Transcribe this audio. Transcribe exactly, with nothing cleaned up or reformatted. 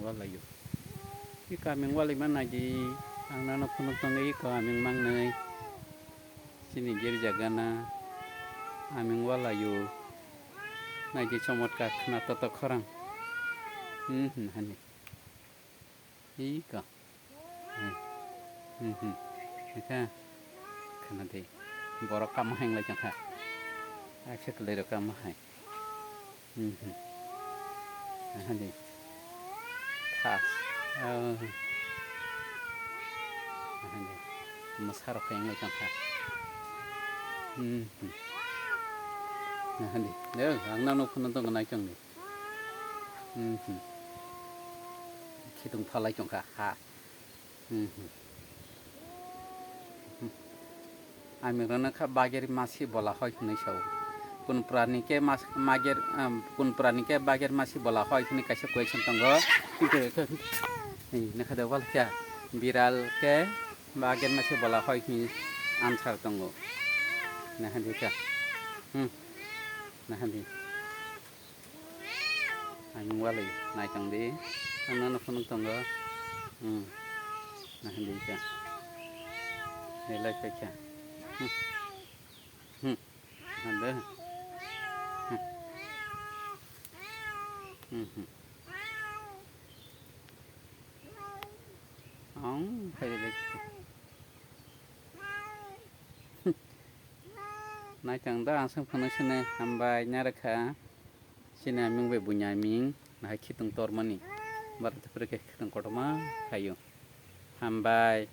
Walaio. Iko aming walaima naidi, ang nono phunuk tongo iko aming mangnwi. Chini girja gana aming walaio. Naidi chomotkar khna toto khorang. Hmm, hmm, hani. Iko. Hmm. Hmm, hmm. Eka. Khna di. Borok kamo hai wnglaijak kha. Akhe kwlwi rok kamo hai. Hmm, hmm. Aha di. Thas. Oh. Aha di. Mwsa rok khe wngwi tong kha. Hmm, hmm. Aha di. Yo, ang nang nuk phano tong nai tong di. Hmm, hmm. Khitung phalai tong kha. Ha. Hmm, hmm. Ami rwno kha bageri masi bola hoi hwnwi sao. Kun prani ke mas-, mager, um, kun prani ke bageri masi bola hoi hwnwi kaisa question tongo. Hei, nakha de wal kya? Biral ke bageri masi bola hoi hwnwi answer tongo. Nakha de kya? Hmm. Nakha de. Ang walai naitong di. Ang nono phunuk tongo. Hmm. Nahan di ka. Helai paikha. Hmm. Hmm. Nahan de. Hmm. Hmm, hmm. Ang helai. Naitong da ang song phunuk sini hambai narakha. Chini aming bai buini aming, nahai khitung tormani. Bara tei phwrwk khe khitung kotorma khaio. Hambai.